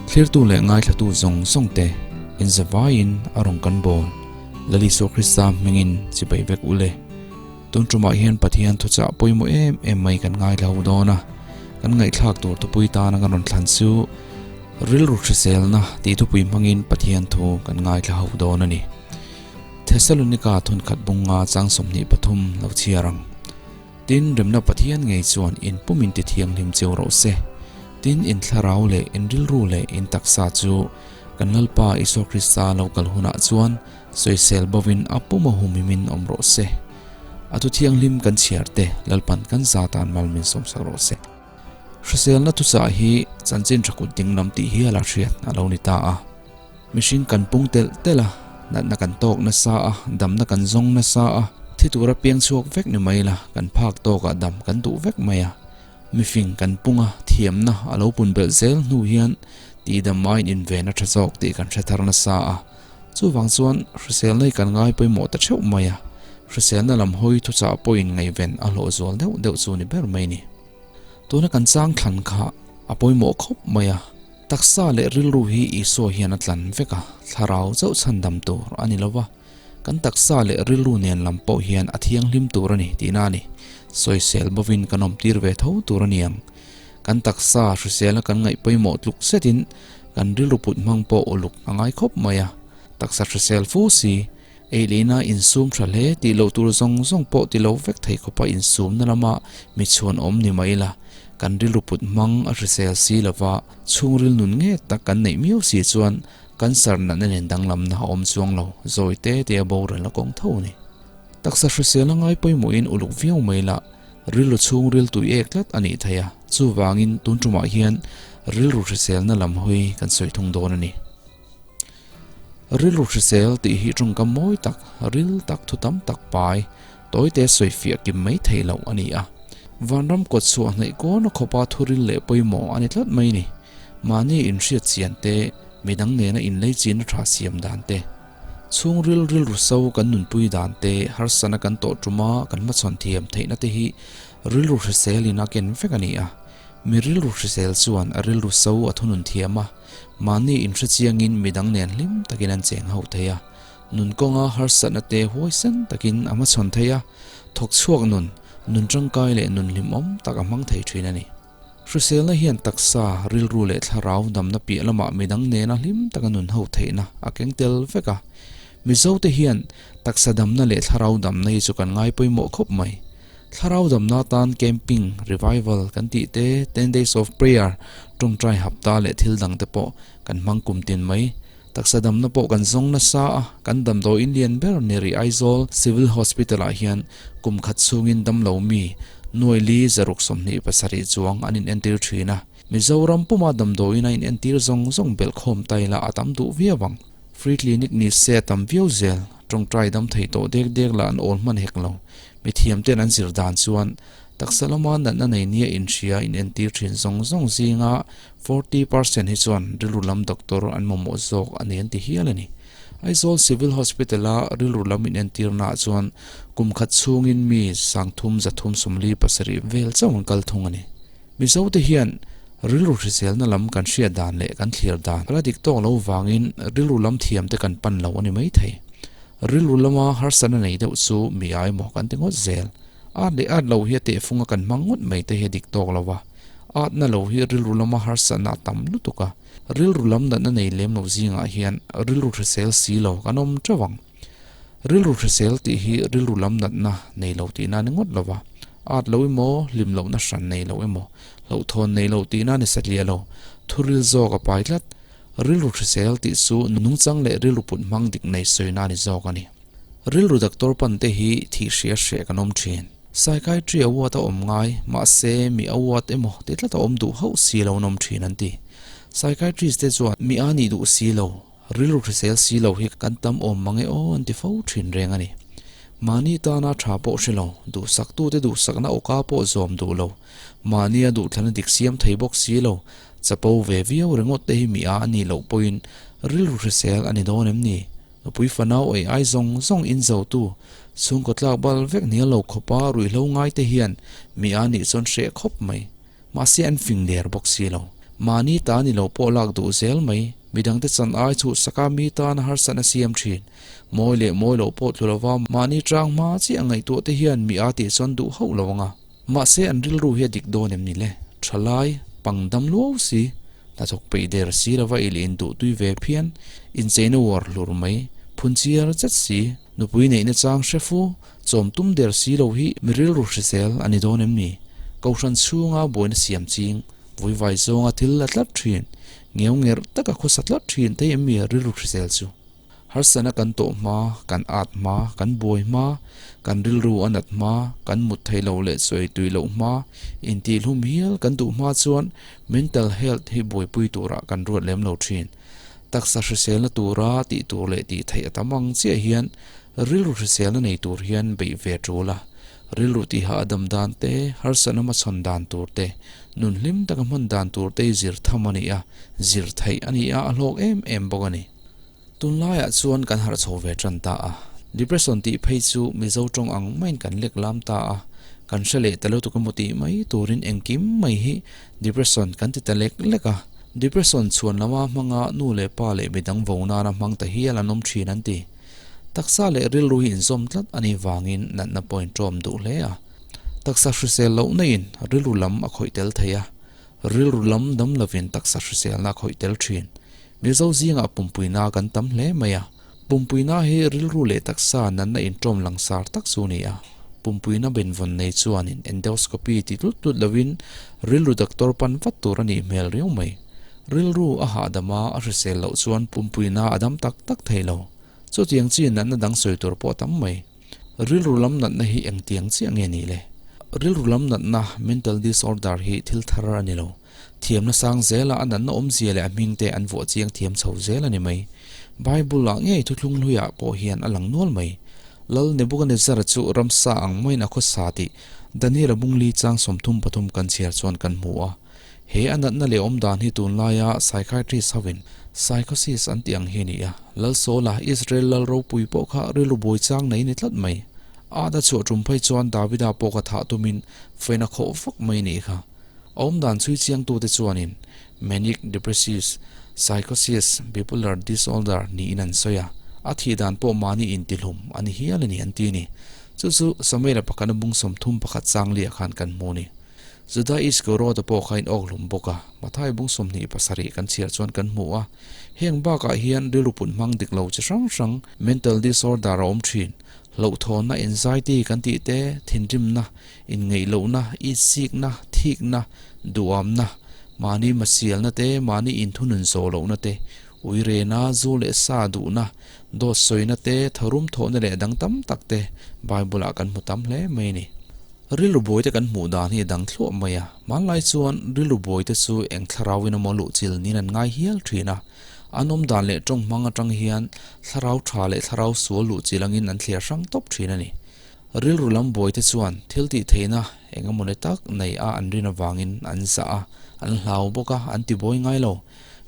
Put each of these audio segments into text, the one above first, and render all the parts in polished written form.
Thlirtu leh ngaithlatu zawng zawng te inzavaiin a rawn kan bawl. Lal Isua Krista hmingin chibai vek u le. Tun tumah hian Pathian thuchah pawimawh em em mai kan ngaithla ho dawn a, kan ngaihthlak tur thupui tana kan rawn thlan chu rilru hriselna tih thupui hmangin Pathian thu kan ngaithla ho dawn a ni. Thesalonika thunkhat bunga chang 23 lo chhiar ang. Tin, remna Pathian ngei chuan in pumin ti thianghlim cheu rawh se. Tin, in thlarau leh in rilru leh in taksa chu kan Lalpa Isua Krista lo kal hunah chuan sawisel bovin a pum a humhimin awm rawh se. A thu thianghlim kan chhiar te Lalpan kan za tan mal min sawmsak rawh se. Hriselna thuchah hi chanchin tha kut ding lam tih hiala hriat a lo ni ta a. Mihring kan pung telh telh a, natna kan tawk nasa a, damna kan zawng nasa a, thi tura piang chhuak vek ni mai la, kan phak tawkah dam kan duh vek mai a. Mifing kan pung a, thiamna a lo pun belh zel hnu hian tihdam aiin inven a tha zawk tih kan hre thar nasa a. Chuvang chuan hriselna hi kan ngai pawimawh ta theuh mai a, hriselna lam hawi thuchah pawhin ngaihven a hlawh zual deuh deuh chu ni ber mai ni. Tuna kan chang thlan kha a pawimawh khawp mai a, taksa leh rilru hi Isua hian a tlan vek a, thlarau chauh chhandam tur a ni lo va, kan taksa leh rilru nen lam pawh hian a thianghlim tur a ni tihna a ni. Sawisel bovin kan awm tir ve tho tur a ni ang. Kan taksa hrisela kan ngaih pawimawh tluk zetin kan rilru put hmang pawh uluk a ngai khawp mai a, taksa hrisel fu si, Ei leina insum tha hle tih loh tur zawng zawng pawh ti lo vek thei khawpa insumna lama mi chhuan awm ni mai ila, kan rilru put hmang a hrisel si lova chhungril nun nge tak kan neih miau si chuan cancer natna nen danglamna a awm chuang lo, zawi te te a boral a kawng tho a ni. Taksa hrisel a ngai pawimawhin uluk viau mai la, rilru chhungril tui ek tlat a nih thei a, chuvangin tun tumah hian rilru hriselna lam hawi kan sawi thung dawn a ni. Rilru hrisel tih hi tawngkam mawi tak, ril tak, thu tam tak pai, tawite sawi fiah kim mai thei loh a ni a. Vanram kawt chhuah hnaih kawna khawpa thu ril leh pawimawh a ni tlat mai ni. Mahni inhriat chian te, midang nena inlei chinna tha siam dan te, chhungril rilru so kan nunpui dan te, harsana kan tawh tuma kan hmachhawn thiam theihna te hi rilru hriselin a ken vek a ni a. Mi rilru hrisel chuan a rilru so a thunun thiam a. Mahni inhre chiangin midang nen hlim takin an cheng ho thei a, nun kawnga harsatna te huaisen takin a hmachhawn thei a, thawk chhuak nun, nun tangkai leh nun hlimawm tak a hmang thei thin a ni. Hriselna hian taksa, rilru leh thlarau damna piah lamah midang nena hlim taka nun ho theihna a keng tel vek a. Mizote hian taksa damna leh thlarau damna hi chu kan ngai pawimawh khawp mai. Thlarau damna tan camping, revival kan tih te, ten days of prayer, tawngtai hapta leh thil dang te pawh kan hmang kum tin mai. Taksa damna pawh kan zawng nasa a, kan damdawiin lian ber Neri Aizawl Civil Hospital ah hian kum khat chhungin damlo mi nuai li 627 chuang an inentir thin a. Mizoram puma damdawiin a inentir zawng zawng belhkhawm ta ila a tam duh viau ang. Free clinic ni se a tam viau zel, tawngtai dam thei tawh dek dek lah an awl hman hek lo. Mithiam ten an zir dan chuan taksa lama natna nei nia inhria inentir thin zawng zawng zinga 40% hi chuan rilru lam doctor an mamawh zawk a ni an ti hial a ni. Aizawl Civil Hospital-a rilru lam inentirnaah chuan kum khat chhungin mi 3337 vel chauh an kal thung a ni. Mizote hian rilru hriselna lam kan hriat dan leh kan thlir dan a la dik tawk lo vangin rilru lam thiamte kan pan lo a ni maithei. Rilru lama harsatna nei deuh chu mi ai maw kan ti ngawt zel. At leh at lo hi a tehfunga kan hmang ngawt mai te hi a dik tawk lo a. Atna lo hi rilru lama harsatna a tam lutuk a. Rilru lam natna nei lem lo zingah hian rilru hrisel si lo kan awm teuh ang. Rilru hrisel tih hi rilru lam natna nei lo tihna a ni ngawt lo va. At lo emaw, hlim lohna hran nei lo emaw, hlauhthawn nei lo tihna a ni satliah lo. Thuril zawk a pai tlat. Rilru hrisel tih chu nungchang leh rilru put hmang dik nei sawina a ni zawk a ni. Rilru doctor pan te hi thih hria hreh kan awm thin. Psychiatry a ward a awm ngai, mahse mi a ward emaw ti tlat a awm duh hauh si lo an awm thin an ti. Psychiatrist te chuan mi a nih duh si lo, rilru hrisel si lo hi kan tam awm mang e aw an ti fo thin reng a ni. Mahni tana tha pawh hre lo, duhsaktute duhsakna awka pawh zawm duh lo, mahnia duhthlana dik siam thei bawk si lo, Chapo ve viau ringawt te hi mi a a nih loh pawhin rilru hrisel a ni dawn em ni? Nupui fanau ei ai zawng zawng in zotu, chhungkaw tlak bal vek hnial lo khawpa ruihhlo ngai te hian mi a nih chuan hreh khawp mai. Mahse an fing der bawk si lo. Mahni ta ni lo pawh lak duh zel mai. Midangte chan ai chhuh saka mi tana harsatna siam thin. Mawi leh mawi loh pawh tlu lova mahni tang hma chiah ngaihtuah te hian mi a tih chuan duh hauh lo ang a. Mahse an rilru hi a dik dawn em ni le? Thalai, pangdam luau si, hnathawk peih der si lova i leh induh tui ve phian, incheina uar hlur mai, phun chiar chet si, nupui neihna chang hre fu, chawm tum der si lo hi mi rilru hrisel a ni dawn em ni? Kohhran chhunga buaina siam ching, vuivai zawnga thil la tlat thin, ngeu ngerh taka khawsa tlat thin thei em mi rilru hrisel chu? Harsana kan tawh hma, kan at hma, kan buai hma, kan rilru a nat hma, kan mut theih loh leh sawi tui loh hma, intihhlum hial kan duh hma chuan mental health hi buaipui turah kan ruat lem lo thin. Taksa hriselna tura tih tur leh tih theih a tam ang chiah hian rilru hriselna nei tur hian beih ve tul a. Rilru tiha a dam dan te, harsatna hmachhawn dan tur te, nun hlim taka hman dan tur te hi zir tham a ni a, zir theih a ni a, a hlawk em em bawk a ni. Tunlaiah chuan kan harh chho ve tan ta a, depression tih phei chu Mizo tawng ang maiin kan lek lam ta a, kan hre leh ta lutuk emaw tih mai turin engkim mai hi depression kan ti ta lek lek a, depression chhuan lama hmanga nu leh pa leh midang vo nana hmang ta hial an awm thin an ti. Taksa leh rilru hi inzawm tlat a nih vangin natna pawh inṭawm duh hle a, taksa hrisel lohna in rilru lam a khawih tel thei a, rilru lam dam lovin taksa hriselna a khawih tel thin. Mizo zingah pumpuina kan tam hle mai a, pumpuina hi rilru leh taksa natna inṭawm langsar tak chu a ni a. Pumpuina benvawn nei chuanin endoscopy ti tlut tlut lovin rilru doctor pan vat tur a nih hmel riau mai. Rilru a hahdam a, a hrisel loh chuan pumpuina a dam tak tak thei lo. Chutiang chi natna dang sawi tur pawh a tam mai. Rilru lam natna hi engtiang chiah nge ni le? Rilru lam natna, mental disorder, hi thil thar a ni lo. Thiamna sang zela a natna awmzia leh a hming te an vuah chiang thiam chho zel a ni mai. Bible ah ngei thuthlung hluiah pawh hian a lang nual mai. Lal Nebuchadnezzar chu ramsa ang maiin a khawsa tih Daniel-a bungli chang 33 kan chhiar chuan kan hmu a. He a natna leh awmdan hi tunlaia psychiatrist hoin psychosis an tih ang hi a ni a. Lal Saula, Israel lal ropui pawh kha rilru buai chang nei ni tlat mai. At a chhuah tum phei chuan Davida pawh ka thah tumin fein a khawh vak mai a nih kha. A awmdan chhui chiangtute chuanin manic depressive psychosis bipolar disorder niin an sawi a, a thih dan pawh mahni intihlum a ni hial a ni an ti a ni. Chu chu Samuela pakhat a bung 31 changlia khan kan hmu a ni. Juda Iskariota pawh kha in awkhlum bawk a, Mathai bung 27 kan chhiar chuan kan hmu a. Heng bakah hian rilru put hmang dik lo chi hrang hrang mental disorder a awm thin. Hlauhthawnna, anxiety kan tih te, thinrimna, Inngeihlohna, itsikna, thikna, duhamna, mahni masialna te, mahni inthunun zawh lohna te, uirena, zu leh sa duhna, dawt sawina te, tharum thawhna leh dang tam tak te Bible-ah kan hmu tam hle mai a ni. Rilru buaite kan hmuh dan hi a dang thluah mai a, hmanlai chuan rilru buaite chu eng thlarauin emaw luhchil niin an ngai hial thin a, an awm dan leh tawng hmang atang hian thlarau tha leh thlarau sual luhchil angin an thliar hrang tawp thin a ni. Rilru lam buaite chuan thil tih theihna eng emaw ni tak nei a an rin avangin an zah a, an hlau bawk a, an ti buai ngai lo.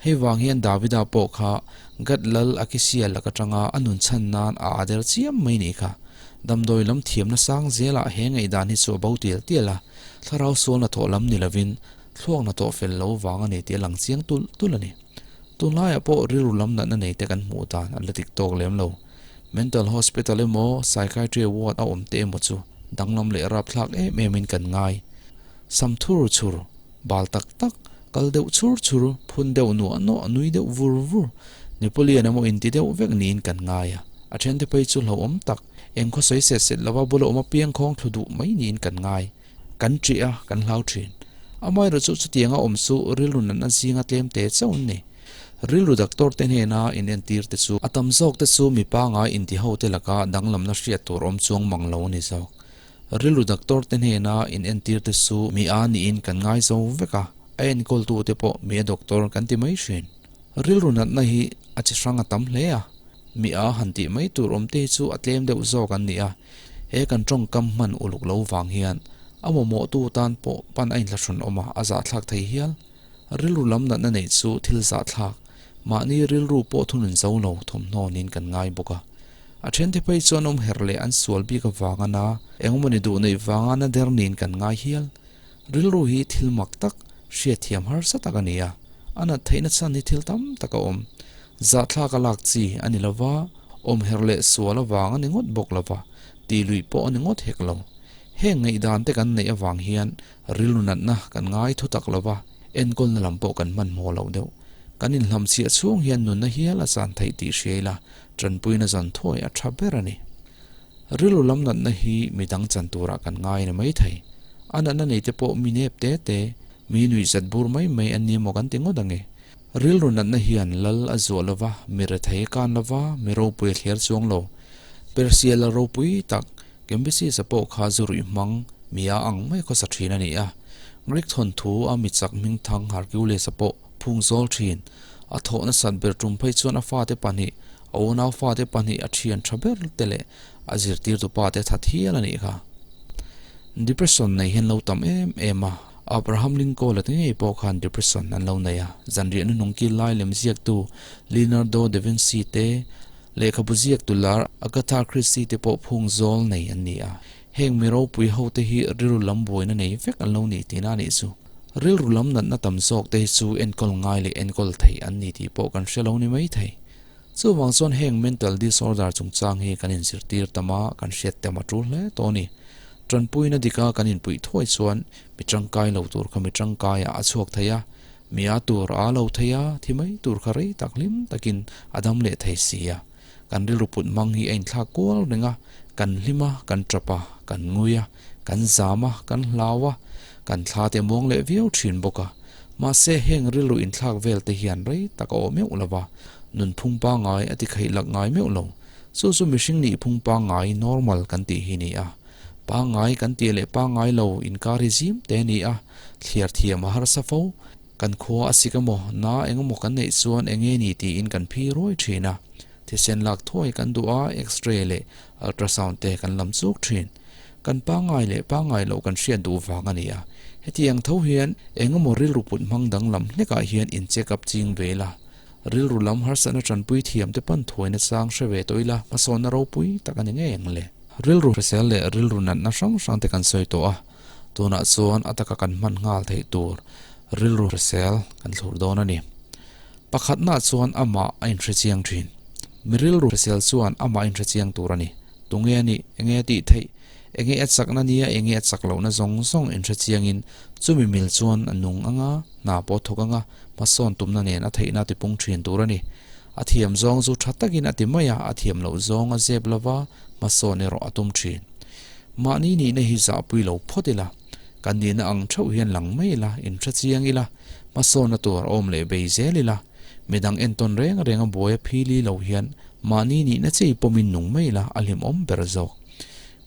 Hei vang hian Davida pawh kha Gad lal Akisia lak atanga a nun chhan nan a aa der chiam mai nih kha. Damdawi lam thiamna sang zelah he ngaihdan hi chu a bo tial tial a, thlarau sual hnathawh lam ni lovin thluak hnathawh fel lo vang a ni tih a lang chiang tulh tulh a ni. Tunlaiah pawh rilru lam natna nei te kan hmuh dan an la dik tawk lem lo. Mental Hospital emaw Psychiatry Ward a awm te emaw chu danglam leh rapthlak em em in kan ngai. Sam thur chhur, bal tak tak, kal deuh chhur chhur, phun deuh nuah nuah, nui deuh vur vur, Napoleon emaw inti deuh vek niin kan ngai a. A thente phei chu hlauhawm tak, eng khaw sawi set set lova bula awm apiang khawng thlu duh mai niin kan ngai. Kan ṭih a, kan hlau ṭhin. Amaherawh chu chutianga awm chu rilru natna zinga tlem te chauh an ni. Rilru doctor te hnena inentir te chu a tam zawk te chu mi pangai inti ho te laka danglamna hriat tur awm chuang mang lo a ni zawk. Rilru doctor te hnena inentir te chu mi a niin kan ngai zo vek a, a enkawltu te pawh mi a doctor kan ti mai thin. Rilru natna hi a chi hrang a tam hle a, mi a han tih mai tur awm te hi chu a tlem deuh zawk an ni a, he kan tawngkam hman uluk lo vang hian a mamawhtu tan pawh pan a inthlahrun awm a, a zahthlak thei hial. Rilru lam natna neih chu thil zahthlak, mahni rilru pawh thunun zo lo thawmhnaw niin kan ngai bawk a. A thente phei chuan awm herh leh an sual bik avanga na, engmawni duh neih vanga na der niin kan ngai hial. Rilru hi thil mak tak, hriatthiam harsa tak a ni a. A nat theihna chhan hi thil tam tak a awm. Zahthlak a lak chi a ni lo va, awmherh leh sual avang a ni ngawt bawk lo va, tih luih pawh a ni ngawt hek lo. Heng ngaihdan te kan neih avang hian rilru natna kan ngai thu tak lo va, enkawlna lam pawh kan hmanhmawh loh deuh. Kan inhlamchhiah chhung hian nunna hial a chan theih tih hria ila, tanpuina zan thuai a tha ber a ni. Rilru lam natna hi midang chan turah kan ngai a ni maithei. A natna nei te pawh mi nep te te, mi nuihzat bur mai mai an ni emaw kan ti ngawt ang e. Rilru natna hian lal a zuah lo va, mi rethei a kan lo va, mi ropui a thler chuang lo. Persia lal ropui tak, Cambyses-a pawh kha zu ruih hmang mi a ang mai khawsa thin a ni a. Greek thawnthu a mi chak hmingthang Hercules-a pawh phung zawl thin. A thawh nasat ber tum phei chuan a fate pahnih, a unau fate pahnih a thian tha ber te leh a zirtirtu pa te that hial a nih kha. Depression nei hian lo tam em em a, Abraham Lincoln-a te ngei pawh khan depression an lo nei a, zanriah nunung kil lai lem ziaktu Leonardo da Vinci te, lehkhabu ziaktu lar Agatha Christie te pawh phung zawl nei an ni a. Heng mi ropui ho te hi rilru lam buaina nei vek an lo nih tihna a nih chu. Rilru lam natna tam zawk te hi chu enkawl ngai leh enkawl thei an ni tih pawh kan hre lo ni mai thei. Chuvang chuan heng mental disorder chungchang hi kan inzirtir tam a, kan hriat tam a tul hle tawh a ni. Tanpuina dika kan inpuih thuai chuan mi tangkai lo tur kha mi tangkaiah a chhuak thei a, mi a tur a lo thei a, thi mai tur kha rei tak hlim takin a dam leh thei si a. Kan rilru put hmang hi a inthlak kual reng a, kan hlim a, kan tap a, kan ngui a, kan zam a, kan hlau a, kan thla te muang leh viau thin bawk a. Mahse heng rilru inthlak vel te hian rei tak a awh meuh lo va, nunphung pangngai a ti kheih lak ngai meuh lo. Chu chu mihring nihphung pangngai, normal, kan tih hi ni a. Pangngai kan tih leh pangngai lo inkar hi zim te a ni a, thliar thiam a harsa fo. Kan khua a sik emaw, na eng emaw kan neih chuan eng nge ni tiin kan phi ruai thin a. Thisen lak thuai kan duh a, X-ray leh ultrasound te kan lam chuk thin. Kan pangngai leh pangngai loh kan hriat duh vang a ni a. Hetiang tho hian eng emaw rilru put hmang danglam hlekah hian in check up ching ve ila. Rilru lam harsatna tanpui thiam te pan thuaina chang hre ve tawh ila hmasawnna ropui tak a ni ngei ang le. Rilru hrisel leh rilru natna hrang hrang te kan sawi tawh a. Tunah chuan a taka kan hman nghal theih tur rilru hrisel kan thlur dawn a ni. Pakhatna chuan amah a inhre chiang thin. Mi rilru hrisel chuan amah a inhre chiang tur a ni. Tunge a nih? Enge a tih theih? Enge a chakna nia enge a chak lohna zawng zawng inhre chiangin chumi mil chuan a nung anga, hna pawh thawk anga, hmasawn tumna nen a theihna a tipung thin tur a ni. A thiam zawng chu tha takin a ti mai a, a thiam loh zawng a zep lova, hmasawn erawh a tum thin. Mahni nihna hi zahpui lo phawt ila, kan nihna ang theuh hian lang mai ila, inhre chiang ila, hmasawnna tur a awm leh bei zel ila, midang entawn reng reng a buai a phili lo hian mahni nihna chei pawmin nung mai ila a hlimawm ber zawk.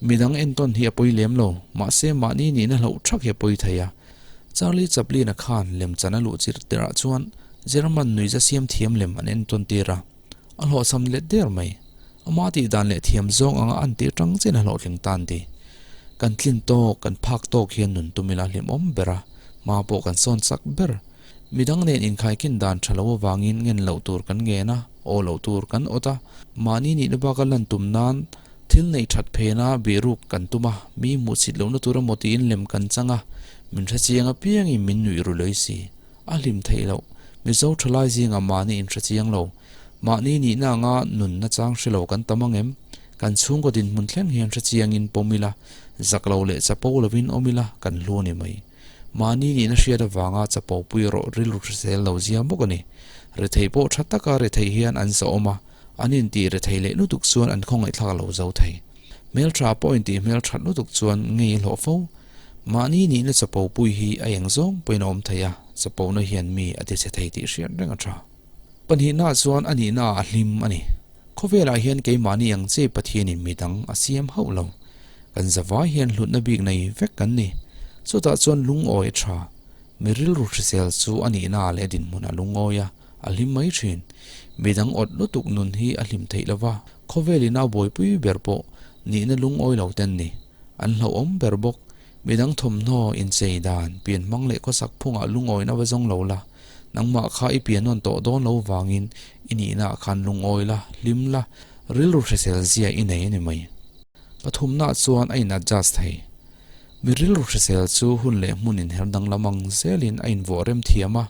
Midang entawn hi a pawi lem lo, mahse mahni nihna hlauh thak hi a pawi thei a. Charlie Chaplin-a khan lemchan a luh chirh tirah chuan German nuihza siam thiam lem an entawn tir a. A hlawhchham let der mai. Ama tih dan leh thiam zawng anga an tih tang chin a hlawhtling tan ti. Kan tlin tawk, kan phak tawk hian nun tum ila hlimawm ber a, hma pawh kan sawn chak ber. Midang nen inkhaikin dan tha lo avangin ngen loh tur kan ngen a, aw loh tur kan awt a, mahni nihna baka lan tum nan thil neih that phena bihruk kan tum a, mi hmuhchhit lohna tur emaw tiin lem kan chang a, min hrechiang apiangin min nuih ru lei si. A hlim theih loh. Mizo thalai zingah mahni inhre chiang lo. Mahni nihna anga nunna chang hre lo kan tam ang em? Kan chhungkaw dinhmun thleng hian hre chiangin pawm ila, zak lo leh chapo lovin awm ila kan hlu a ni mai. Mahni nihna hriat avanga chapo pui erawh rilru hrisel lo zia bawk a ni. Rethei pawh tha taka rethei hian an zahawm a, an intih rethei leh lutuk chuan an khawngaihthlak lo zo thei. Hmeltha pawh intih hmelthat lutuk chuan ngei hlawh fo. Mahni nihna chapo pui hi a eng zawng pawhin a awm thei a, chapona hian mi a tichhe thei tih hriat reng a tha. Pahnihnaah chuan a nihnaah a hlim a ni. Khawvelah hian keimahni ang che Pathianin mi dang a siam hauh lo. Kan zavai hian hlutna bik nei vek kan ni. Chutah chuan lungawi a tha. Mi rilru hrisel chu a nihnaah leh dinhmunah lungawi a, a hlim mai thin. Mi dang awt lutuk nun hi a hlim theih lova, khawvelin a buaipui ber pawh nihna lungawi lo ten ni. An hlauhawm ber bawk. Midang thawmhnaw, inchei dan, pianhmang leh khawsak phungah lungawina va zawng lo la. Nangmah kha i pian nawn tawh dawn lo vangin i nihnaah khan lungawi la, hlim la, rilru hrisel zia i nei a ni mai. Pathumnaah chuan a in adjust thei. Mi rilru hrisel chu hun leh hmun inher danglam ang zelin a invuah rem thiam a,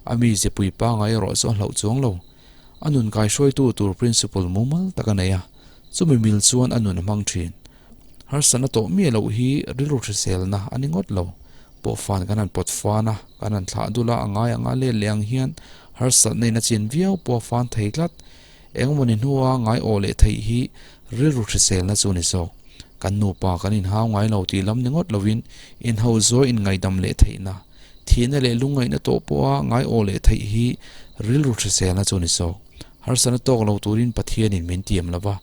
A mize pui pangai erawh chu a hlauh chuang lo. A nun kaihruaitu tur principle mumal tak a nei a, chumi mil chuan a nun a hmang thin. Harsatna tawh miah loh hi rilru hriselna a ni ngawt lo. Pawhfan kan han pawt fan a, kan han thlah dul a, a ngai anga let leh ang hian harsatna in a chin viau pawh a fan thei tlat. Engmawni hnua ngai awh leh theih hi rilru hriselna chu a ni zawk. Kan nupa kan inhau ngai lo tih lam ni ngawt lovin inhau zuai inngaidam leh theihna, thihna leh lungngaihna tawh pawha ngai awh leh theih hi rilru hriselna chu a ni zawk. Harsatna tawk lo turin Pathianin min tiam lo va,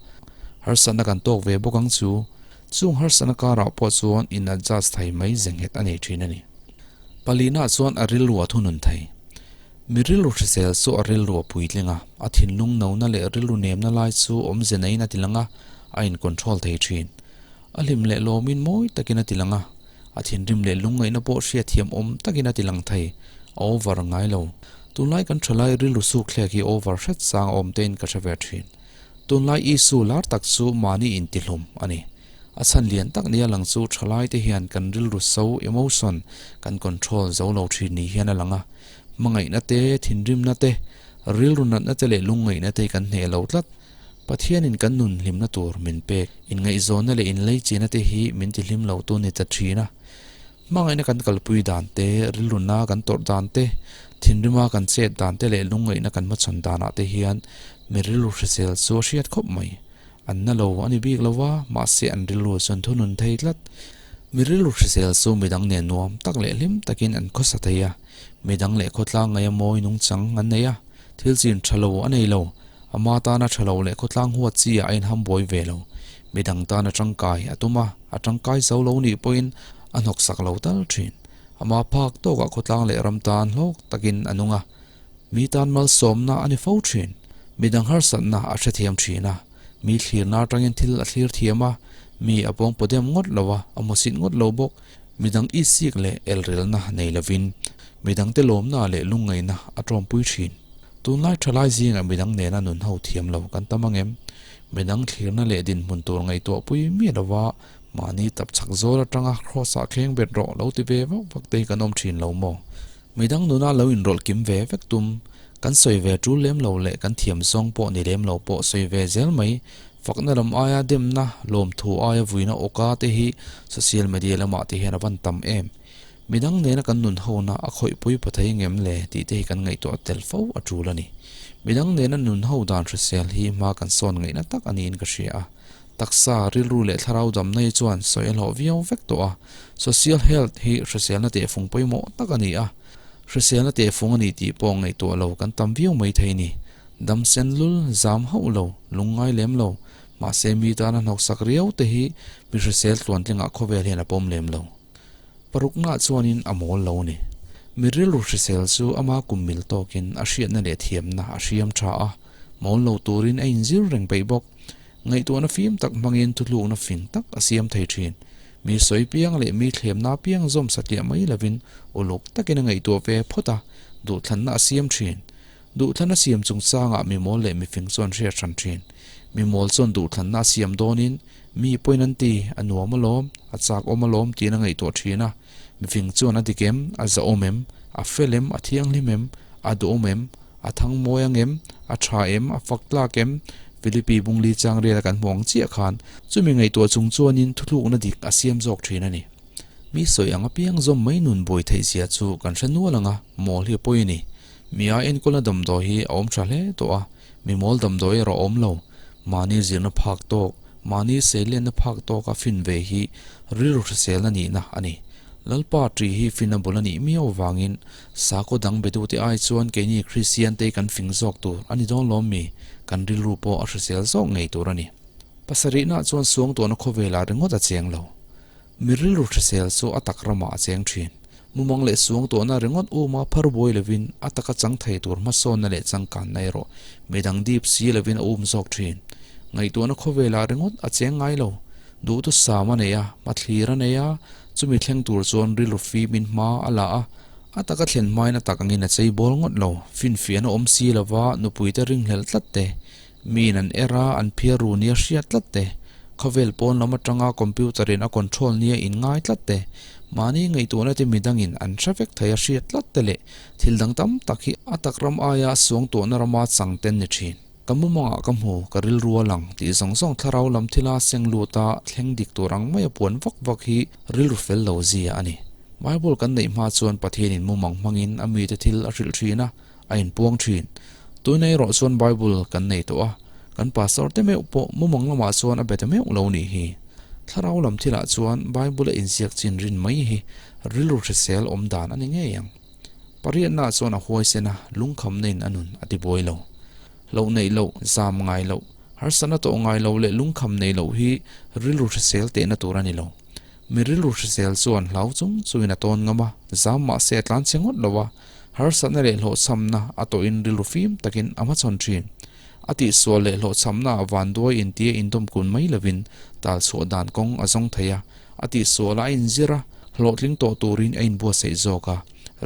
harsatna kan tawk ve bawk ang chu. Chung harsatna karah pawh chuan in adjust thei mai ze nghet a nei thin a ni. Palina chuan a rilru a thunun thei. Mi rilru hrisel chu a rilru a puitling a, a thinlung nona leh rilru nemna lai chu awmze neiin a ti lang a, a in control thei thin. A hlim leh lawmin mawi takin a ti lang a, a thinrim leh lungngaihna pawh hriatthiam awm takin a ti lang thei, a over ngai lo. Tunlai kan thalai rilru suk thlek hi over hret sang a awm tein ka hre ve thin. Tunlai issue lar tak chu mahni intihlum a ni. A chhan lian tak nia lang chu thalaite hian kan rilru so, emotion, kan control zo lo thin ni hian a lang a. Hmangaihna te, thinrimna te, rilru natna te leh lungngaihna te kan hneh lo tlat. Pathianin kan nun hlimna tur min pek, inngaihzawnna leh inleichina te hi min tihlim lo tu ni ta thin a. Hmangaihna kan kalpui dan te, rilruna kan tawrh dan te, thinrima kan chet dan te leh lungngaihna kan hmachhawn danah te hian mi rilru hrisel chu a hriat khawp mai. An na lo a ni bik lo va, mahse an rilru chuan thunun thei tlat. Mi rilru hrisel chu midang nen nuam tak leh hlim takin an khawsa thei a, midang leh khawtlang ngaia mawi nungchang an nei a, thil chin tha lo a nei lo, ama tana tha lo leh khawtlang huat chi ah a inham buai ve lo. Midang tana tangkai a tum a, a tangkai zo lo nih pawhin a hnawksak lo tal thin. Ama phak tawkah khawtlang leh ram tan hlawk takin a nung a, Mi tan malsawmna a ni fo thin. Midang harsatna a hrethiam thin a, mi thlirna atangin thil a thlir thiam a, mi a pawng pawdem ngawt lo a, a hmusit ngawt lo bawk. Midang isik leh elrelna nei lovin midangte lawmna leh lungngaihna a tawmpui thin. Tunlai thalai zingah midang nena nun ho thiam lo kan tam angem? Midang thlirna leh dinhmun tur ngaihtuah pui miah lova mahni tapchhak zawl atanga kraws-ah thleng bet rawh lo ti ve vak vak te hi kan awm thin lo maw? Midang nuna lo inrawlh kim ve vek tum, kan sawi ve tul lem lo leh kan thiam zawng pawh ni lem lo pawh sawi ve zel mai. Fakna lam aia demna, lawmthu aia vuina awka te hi social media lamah te hian a van tam em. Midang nena kan nun hona a khawihpui pa thei ngem le tih te hi kan ngaihtuah tel fo a tul a ni. Midang nena nun ho dan hrisel hi hma kan sawn ngaihna tak a niin ka hria a. Taksa, rilru leh thlarau damna hi chuan sawi a hlawh viau vek tawh a. Social health hi hriselna tehfung pawimawh tak a ni a. Hriselna tehfung a ni tih pawh ngaihtuah lo kan tam viau mai thei ni. Dam sen lul, zam hauh lo, lungngai lem lo, mahse mi tana hnawksak riau te hi mi hrisel tluantlingah khawvel hian a pawm lem lo. Paruknaah chuanin a mawl lo a ni. Mi rilru hrisel chu ama kum mil tawkin a hriatna leh thiamna a hriam tha a, mawl lo turin a inzir reng peih bawk. Ngaihtuahna fim tak hmangin thutlukna fing tak a siam thei thin. Mi sawi piang leh mi thlemna piang zawm satliah mai lovin uluk takin a ngaihtuah ve phawt a, duhthlanna a siam thin. Duhthlanna siam chungchangah mi mawl leh mifing chuan hriat hran thin. Mi mawl chuan duhthlanna a siam dawnin mi pawhin an ti, a nuam alawm, a chak awm alawm tiin a ngaihtuah thin a. Mifing chuan a dik em, a zahawm em, a fel em, a thianghlim em, a duhawm em, A thang mawi ang em? A tha em? A fak tlak em? Philippi Bungli chang riala kan hmu ang chiah khan chumi ngaihtuah chung chuanin thuthlukna dik a siam zawk thin a ni. Mi sawi ang apiang zawm mai nun buai theih zia chu kan hre nual ang a, mawl hi a pawi a ni. Mi a enkawlna damdawi hi a awm tha hle tawh a, mi mawl damdawi erawh a awm lo. Mahni zirna phak tawk, mahni seilenna phak tawka fin ve hi rilru hriselna nihna a ni. Lalpa ṭi hi finna bul a nih miau avangin Sakhaw dang betute ai chuan keini Kristiante kan fing zawk tur a ni dawn lawm mi? Kan rilru pawh a hrisel zawk ngei tur a ni. Pasarihna chuan suangtuahna khawvelah ringawt a cheng lo. Mi rilru hrisel chu a tak ramah a cheng thin. Mumang leh suangtuahna ringawt uma phar buai lovin a taka chang thei tur hmasawnna leh changkanna erawh midang dip si lovin a um zawk thin. Ngaihtuahna khawvelah ringawt a cheng ngai lo. Duhthusam a nei a, hmathlir a nei a, chumi thleng tur chuan rilru fimin hma a la a, a taka thlen hmain a tak angin a chei bawl ngawt lo. Finfiahna awm si lova nupuite ringhlel tlat te, miin an er a, an phiar ru nia hriat tlat te, khawvel pawn lam atanga computer in a control nia inngai tlat te, Mahni ngaihtuahna te midangin an hre vek thei a hriat tlat te leh thil dang tam tak hi a tak ram aia suangtuahna rama chang ten ni thin. Ka mumangah ka hmu, ka rilru a lang tih zawng zawng thlarau lam thila seng luta thleng dik tur ang maia puan vak vak hi rilru fel lo zia a ni. Bible kan neih hma chuan Pathianin mumang hmangin a mite thil a hrilh thin a, a inpuang thin. Tuna erawh chuan Bible kan nei tawh a, kan pastor te meuh pawh mumang lamah chuan a be ta meuh lo nih hi. Thlarau lam thilah chuan Bible a inziak chin rin mai hi rilru hrisel awm dan a ni ngei ang. Pariatnaah chuan a huaisen a, lungkhamna in a nun a ti buai lo. Hloh neih loh, zam ngai loh, harsatna tawh ngai lo leh lungkham neih loh hi rilru hrisel tehna tur a ni lo. Mi rilru hrisel chuan hlau chung chungin a tawn ngam a, zam mahse a tlan che ngawt lo a, harsatna leh hlawhchhamna a tawhin rilru fim takin a hmachhawn thin. A tihsual leh hlawhchhamna ah vanduai intia indawm kun mai lovin tal chhuah dan kawng a zawng thei a, a tihsualah a inzir a, hlawhtling tawh turin a inbuatsaih zawk a,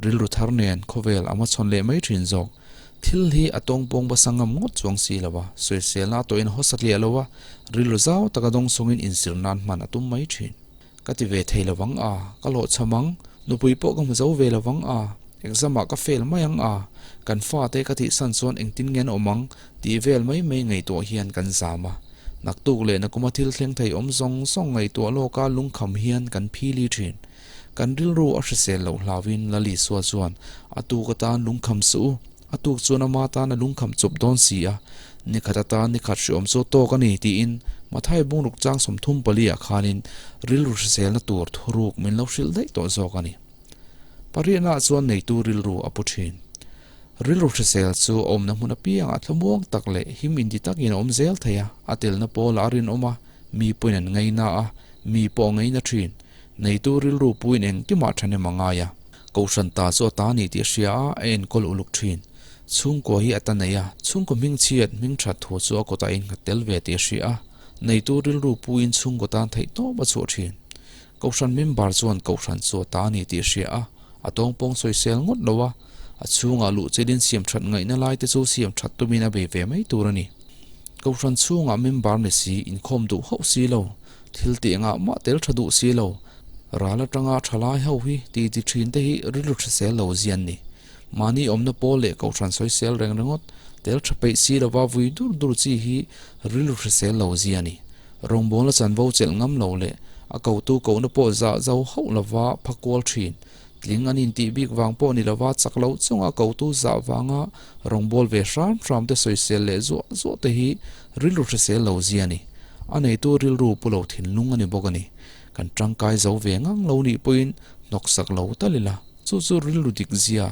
rilru thar nen khawvel a hmachhawn leh mai thin zawk. Thil hi a tawngpawng basa ngam ngawt chuang si lo a, sawiselna a tawhin a hawsa tliah lo a, rilru zau taka dawng sawngin inzir nan hman a tum mai thin. Ka ti ve thei lo vang a, ka hlawhchham ang, nupui pawh ka hmu zo ve lo vang a, exam ah ka fail mai ang a, kan fate ka tihsan chuan engtin nge an awm ang tih vel mai mai ngaihtuah hian kan zam a. Naktuk leh nakuma thil thleng thei awm zawng zawng ngaihtuah lawka lungkham hian kan phili thin. Kan rilru a hrisel loh hlauhin Lali Sua chuan a tuk atan lungkham suh u, a tuk chuan ama tan a lungkham chawp dawn si a, nikhat atan nikhat hriawm chu tawk a ni tiin Mathai bungruk chang 34 ah khanin rilru hriselna tur thuruk min lo hrilh daih tawh zawk a ni. Pariatnaah chuan neitu rilru a pu thin. Rilru hrisel chu a awmna hmun apiangah thlamuang tak leh him inti takin a awm zel thei a, a telna pawlah a rinawm a, mi pawhin an ngaina a, mi pawh a ngaina thin. Neitu rilru puiin engkimah thahnem a ngai a. Kohhran ta chu a ta ni tih a hria a, a enkawl uluk thin. Chhungkua hi a ta nei a, chhungkaw hmingchhiat, hmingthat thu chu a kawtah a innghat tel ve tih a hria a, neitu rilru puiin chhungkaw tan theihtawp a chhuah thin. Kohhran member chuan kohhran chu a ta ni tih a hria a, a tawngpawng sawisel ngawt lo a, a chhungah luh chelin siamthat ngaihna lai te chu siamthat tumin a bei ve mai tur a ni. Kohhran chhungah member ni si, inkhawm duh hauh si lo, thil tih engah mah tel tha duh si lo, ral atanga tha lai ho hi ti ti thin te hi rilru hrisel lo zian ni. Mahni awmna pawl leh kohhran sawisel reng ringawt, tel tha peih si lova vui dur dur chi hi rilru hrisel lo zia ni. Rawngbawlna chanvo chelh ngam lo leh a kotu kohna pawh zah zo hauh lova pha kual thin. Tling an intih bik vang pawh ni lova chak loh chunga kotu zah vanga rawngbâwl ve hram hram te sawisel leh zuah zuah te hi rilru hrisel lo zia a ni. A neitu rilru pu lo thinlung a ni bawk a ni. Kan tangkai zo ve ngang lo nih pawhin hnawksak lo tal ila, chu chu rilru dik zia,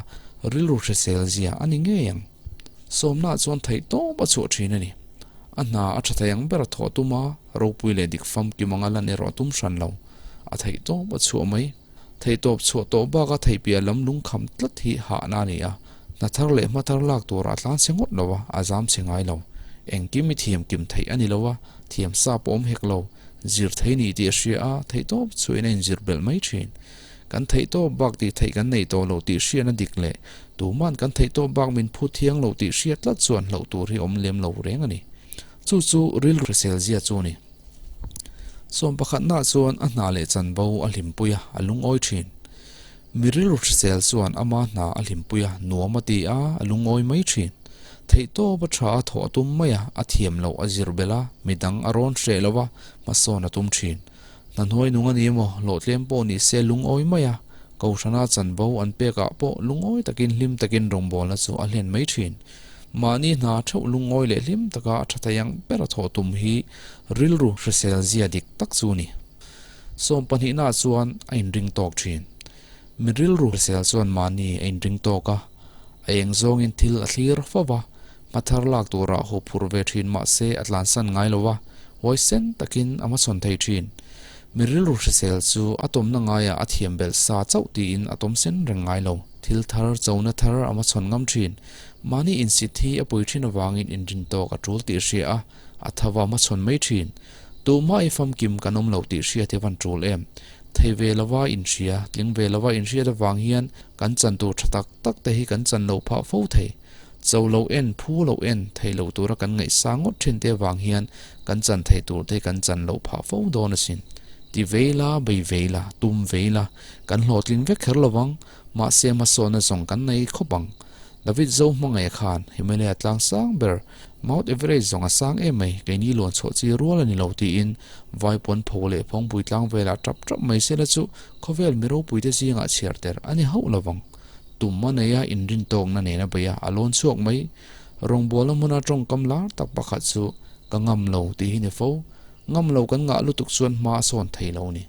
rilru hrisel zia a ni ngei ang. Sawmnaah chuan theih tawp a chhuah thin a ni. A hna a tha thei ang ber a thawh tum a, ropui leh dik famkim anga lan erawh a tum hran lo. A theih tawp a chhuah mai. Theih tawp chhuah tawh baka theih piah lam lungkham tlat hi hahna a ni a, hna thar leh hma thar lak turah a tlan chhe ngawt lo a, a zam chhe ngai lo. Engkim i thiam kim theih a ni lo a, thiam sa pawh awm hek lo. Zir thei ni tih a hria a, theih tawp chhuahin a inzir belh mai thin. Kan theih tawp bak tih theih kan nei tawh lo tih hriatna dik leh tuman kan theih tawp bak min phut thiang lo tih hriat tlat chuan hlauh tur hi awm lem lo reng a ni. Chu chu rilru hrisel zia chu a ni. Sawm pakhatnaah chuan a hna leh chanvo a hlimpui a, a lungawi thin. Mi rilru hrisel chuan ama hna a hlimpui a, nuam a ti a, a lungawi mai thin. Theihtawp a tha a thawh a tum mai a, a thiam loh a zir belh a, midang a rawn hreh lo a, hmasawn a tum thin. Hna hnuai nung a ni emaw, hlawhtlem pawh ni se lungawi mai a, Kohhrana chanvo an pekah pawh lungawi takin hlim takin rawngbawlna chu a hlen mai thin. Mahni hna theuh lungawi leh hlim taka a tha thei ang ber a thawh tum hi rilru hrisel zia dik tak chu a ni. Sawm pahnihnaah chuan a inring tawk thin. Mi rilru hrisel chuan mahni a inring tawk a, a eng zawngin thil a thlir fo va, hma thar lak turah haw phur ve thin mahse a tlansan ngai lo va, huaisen takin a hmachhawn thei thin. Mi rilru hrisel chu a tawmna ngaiah a thiam belh sa chauh tiin a tawm sen reng ngai lo. Thil thar, chona thar a hmachhawn ngam thin. Mahni insit hi a pui thin avangin inrin tawk a tul tih hria a, a thava hmachhawn mai thin. Tuhmah i famkim kan awm lo tih hriat hi a van tul em? Thei ve lova inhria, tling ve lova inhriat avang hian kan chan tur tha tak tak te hi kan chan lo phah fo thei. Cho lo en, phu lo en, thei lo tura kan ngaihsa ngawt thin te avang hian kan chan thei tur te hi kan chan loh phah fo dawn asin. Ti vei la, bei vei la, tum vei la, kan hlawhtling vek kher lovang, mahse hmasawnna zawng kan nei khawp ang. David Zo hmangaih khan Himalaya tlang sang ber, Mount Everest zawng a sang em mai, keini luan chhuah chi rual a ni lo tiin Vaipawn pho leh Phawngpui tlang velah tap tap mai sela chu khawvel mi ropuite zingah chhiar ter a ni hauh lovang. Tum a nei a, inrintawkna nen a bei a, a lawn chhuak mai. Rawngbawlna hmuna tawngkam lar tak pakhat chu ka ngam lo tih hi ni fo. Ngam lo kan ngah lutuk chuan hma a sawn thei lo ni.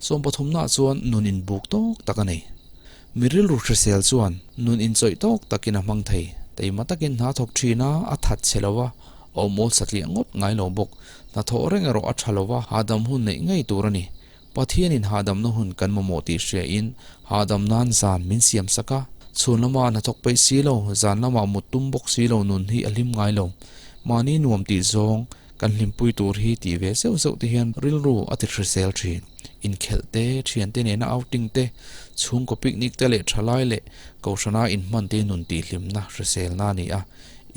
Sawmpathumnaah chuan nun inbuk tawk tak a nei. Mi rilru hrisel chuan nun inchawih tawk takin a hmang thei. Teima takin hna thawk thin a, a that chhe lo a, a awm awl satliah ngawt ngai lo bawk. Hnathawh reng erawh a tha lo va, hahdam hun neih ngei tur a ni. Pathianin hahdamna hun kan mamawh tih hriain hahdam nan zan min siam sak a. Chhun lama hnathawk peih si lo, zan lamah mut tum bawk si lo nun hi a hlim ngai lo. Mahni nuam tih zawng kan hlimpui tur hi tih ve zeuh zeuh te hian rilru a ti hrisel thin. Inkhelh te, thiante nena outing te, chhungkaw picnic te leh thalai leh kohhrana inhman te nun tihhlimna hriselna a ni a.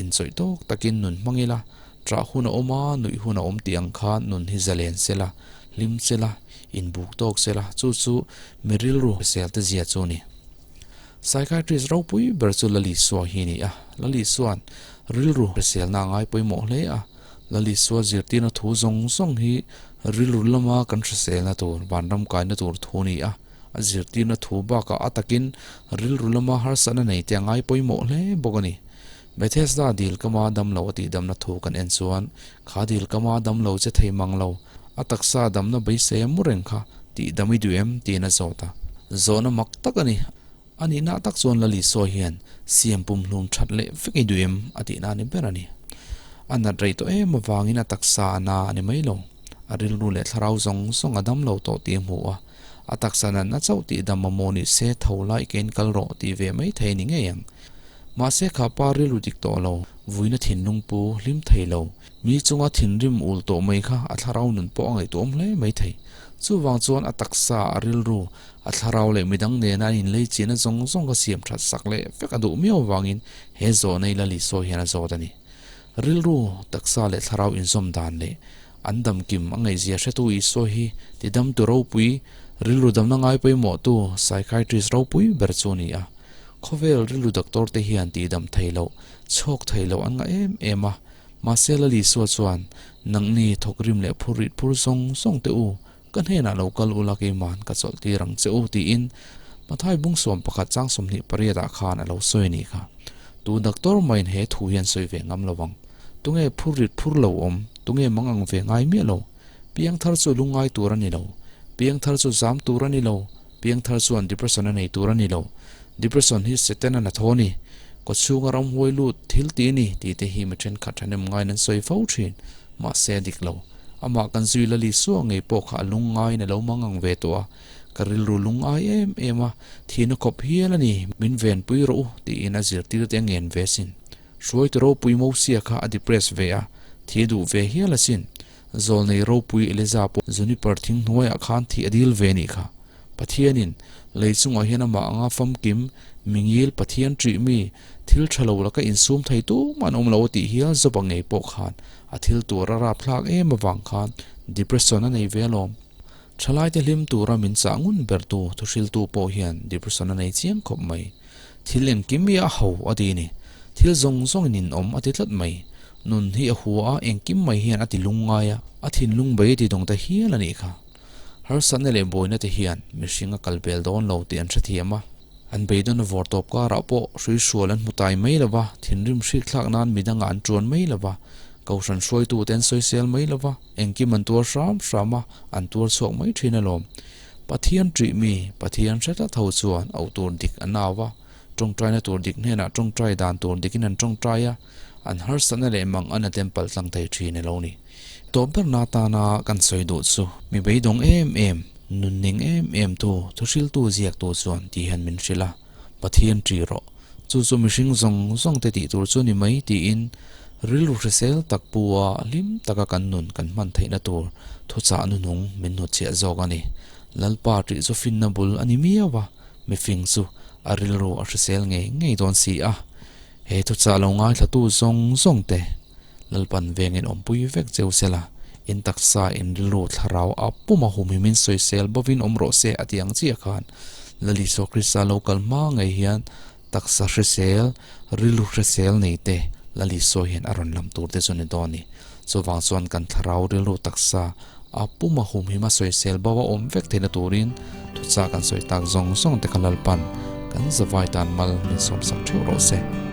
Inchawih tawk takin nun hmang ila, Ṭah hun a awm a, nuih hun a awm tih ang khan nun hi zalen sela, hlim sela, inbuk tawk sela, chu chu mi rilru hrisel te zia chu a ni. Psychiatrist ropui ber chu Lali Sua hi a ni a, Lali Sua'n rilru hriselna a ngai pawimawh hle a, Lali Sua zirtirna thu zawng zawng hi rilru lama kan hriselna tur, vanram kaina tur thu a ni a, a zirtirna thu bakah a takin rilru lama harsatna nei te a ngai pawimawh hle bawk a ni. Bethesda dil kama damlo a tihdamna thu kan en chuan, kha dil kama damlo che thei mang lo, a taksa damna beisei a mu reng kha tihdam i duh em? tiin a zawt a. Zawhna mak tak a ni. A nihna tak chuan Lali sawi hian siam pumhlum that leh vek i duh em? a tihna a ni ber a ni. A nat rei tawh em avangin a taksa a na a ni mai lo. A rilru leh thlarau zawng zawng a damlo tawh tih a hmu a. A taksa natna chauh tihdam mamawh ni se tho lai kein kal rawh tih ve mai thei a ni ngei ang. Mahse kha pa rilru dik tawh lo, vuina thinlung pu hlim thei lo, mi chunga thinrim ul tawh mai kha a thlarau nun pawh a ngaihtuahawm hle mai thei. Chuvang chuan a taksa, a rilru, a thlarau leh midang nena an inlei chiahna zawng zawng kha siam that sak leh vek a duh miau avangin he zawhna i Lali sawi hian a zawt a ni. Rilru, taksa leh thlarau inzawm dan leh an damkim a ngaihzia hretu Isua hi tidamtu ropui, rilru damna ngai pawimawhtu psychiatrist ropui ber chu a ni a. Khawvel rilru doctor te hian tihdam thei loh, chhawk thei loh an ngah em em a. Mahse Lal Isua chuan, Nangni thawkrim leh phur rit phur zawng zawng teh u, ka hnenah lo kal ula keiman ka chawlh tir ang che u tiin Mathai bung 11 chang 28 ah khan a lo sawi a nih kha. Tu doctor mahin he thu hian sawi ve ngam lo ang. Tunge phur rit phur lo awm, tunge mang ang ve ngai miah lo. Piangthar chu lungngai tur a ni lo. Piangthar chu zam tur a ni lo. Piangthar chuan depression a nei tur a ni lo. Depression hi Setana hnathawh a ni. Kawchhunga ramhuai lut thil ti a ni tih te hi mi thenkhat thahnem ngaiin an sawi fo thin. Mahse a dik lo. Amah kan zui la Lisua ngei pawh kha a lungngaiin a lo mang ang ve tawh a. Ka rilru lungngai em em a, thihna khawp hial a ni, min venpui rawh u tiin a zirtir te a ngen ve asin. Hruaitu ropui Mosia kha a depress ve a, thi a duh ve hial asin. Zawlnei ropui Eliza pawh Juniper thing hnuaiah khan thih a dil ve nih kha. Pathianin lei chungah hian amah anga famkim, mingil, Pathian ṭih mi, thil ṭha lo laka insum thei tumah an awm lo a tih hial zawp ang ngei pawh khan a thil tur a rapthlak em avang khan depression a nei ve alawm. Ṭhalaite hlim tura min chah ngun bertu thuhriltu pawh hian depression a nei chiang khawp mai. Thil engkim hi a ho a ti ni. Thil zawng zawngin inawm a ti tlat mai. Nun hi a hua a, engkim mai hian a ti lungngai a, a thinlung bei a ti dawng ta hial a nih kha. Harsatna leh buaina te hian mihring a kal bel dawn lo tih an hrethiam a. An beidawn a vawr tawp karah pawh hruihrual an hmu tai mai lo va, thinrim hrikthlak nan midangah an tuan mai lo va, kohhran hruaitute an sawisel mai lo va, engkim an tuar hram hram a, an tuar chhuak mai thin alawm. Pathian ṭih mi, Pathian hre tlat ho chuan auh tur dik an au a, ṭawngṭaina tur dik hnenah ṭawngṭai dan tur dikin an ṭawngṭai a, an harsatna leh mang an a temple tlang thei ṭhin elo ni. Tawp berna atana kan sawi duh chu mi beidawng em em, nunning em em tu, thuhriltu ziaktu chuan ti hian min hrilh a, Pathian ṭih rawh, chu chu mihring zawng zawng te tih tur chu ni mai tiin rilru hrisel tak pu a hlim taka kan nun kan hman theihna tur thuchah nunung min hnutchhiah zawk a ni. Lalpa ṭih chu finna bul a ni miau a, mifing chu a rilru a hrisel ngei ngei dawn si a. He thuchah lo ngaithlatu zawng zawng te Lalpan vengin awmpui vek cheu sela. In taksa, in rilru, thlarau a pum a humhimin sawisel bovin awm rawh se a ti ang chiah khan Lal Isua Krista lo kal hma ngei hian taksa hrisel, rilru hrisel nei te Lal Isua hian a rawn lam tur te chu ni dawn a ni. Chuvang chuan kan thlarau, rilru, taksa a pum a humhim a sawisel bo a awm vek theihna turin thuchah kan sawi tak zawng zawng te kha Lalpan kan zavai tan mal min sawmsak theuh rawh se.